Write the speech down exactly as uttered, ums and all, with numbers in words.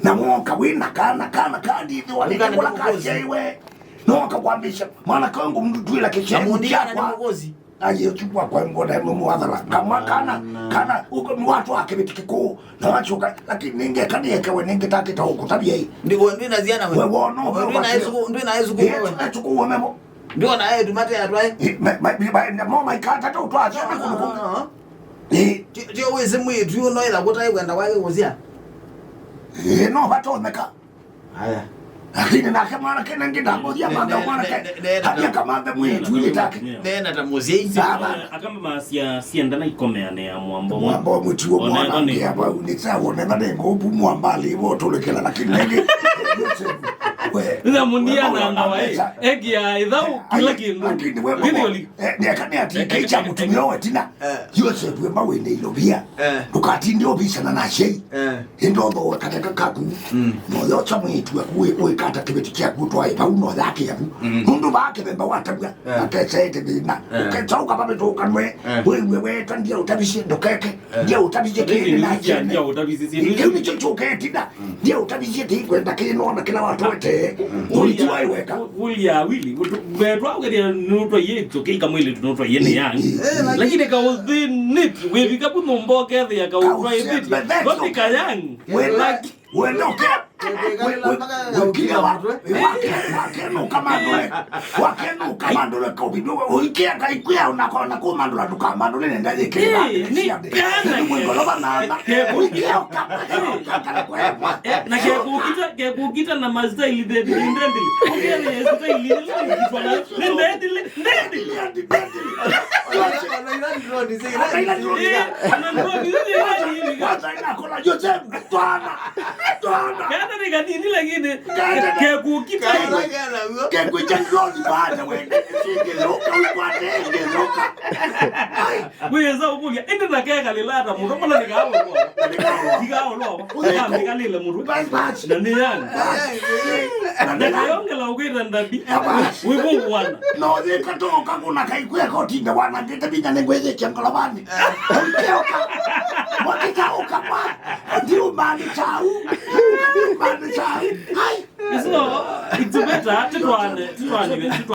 Na woka wĩ na kana, kana kandithĩwa nĩ kĩkũla kasyaiwe. Noka kwambĩsya, mwana kangu mndũ twĩla kĩsyai kyakwa. Aye chukua kwa ngona ya mumu wathara. Kamwa kana, kana, uko ni watu wa kibiti kikuu. Na wachoka, lakini ninge kani yekewe ninge takita ukutavya hii. Ndiko ndwina ziana we. We wono, we ndwina yesu, ndwina yesu kwa we. Etu kuwa memo. Ndio na yetu mate atwae. Mo maikata tu twa sema kunuku. Eh. Tio wese mwitu no ila kutai kwenda wake kuzia. Eh, no batomeka. Aya. Lakini nake mwana kena ngenda ngoja manda mwana ke. Hadi akamwambia mwitu ile take. Nena ta muzei. Akamba masia sienda na ikomeane ya mwambo. Mwambo mwitu wa mwana ngia ba unitsa wona na dengo bu mwamba le bo tolekela lakini nenge. Nza mundia na ngawa eh. Egi ya ithau kila kindu. Literally. Eh, nĩakane atĩ kĩĩ kya mũtumĩa ũũ ĩtina. Yosevu ema wĩ na ilovia. Ndũkatinde ũvisana na asyai. Ĩndĩ ũthooe kateka kaku. Na ũyosya mwĩĩtu waku wĩkata kĩveti kyaku ũtwae vau na ũyakĩa vu. Nũndũ vaa kĩthemba watavw'a akesaĩte thĩna. Ũkesa ũkavavĩtũkanwe. Wĩw'e weta ndia ũtavisye ndũkeke. Ndia ũtavisye kĩĩ na asyene. Kĩu nĩkyo kyũketida. Ndia ũtavisye tĩikwenda kĩĩ nona kĩla watwete. Ũitu waĩ weka. Kũlya awili, mbee twaũkethĩa nũtwaie kĩka mwĩlĩ tũnũtwaie nĩ yang. Lakini kaũthĩnĩtw'e wĩvika vu nyũmba ũkethĩa kaũtwaĩthĩtye. Kotika yang. Wenda ũke. Wĩkile wa. Wakenũka mandũle. Wakenũka mandũle kaũvindo. Ũikĩa kaikwĩa ũnakona kũmandũla ndũkamandũle nenda yĩkĩla. Nĩ kana. Mwĩngolo vanana. Ũikĩa ũkama. Ũkakala kwa. Na kekũkita, kekũkita na mastaili ndendili. Ũkethĩa staili ĩla ikitwa nayo nĩ ndendili, ndendili. Kwanza inakola Joseph, twana, twana. Kana nĩ kanini lakini kekũkita. Kekũkita ndroni baada wengine. Singeloka, ukwate, ingeloka. Wĩsa ũkũlya, ĩndĩ na kekalĩla ata mũno, kana nĩkaolwa? Nĩkaolwa. Nĩkaolwa. Nĩkalĩle mũtwe. Basi, basi. Na nĩ yani. Basi. Na nĩkayongela ũkwĩta ndadi. Ya, basi. Wĩvũvũana. No, thĩka toka kuna kaikweka ũtinde wanangĩte vinya nĩngwĩthĩkia ngolovanĩ. Ũikeoka. Wakikaũka kwa. Ndiũmani chau. Ndiũmani chau. Ai. So, it's better, titwane, titwane, titwane.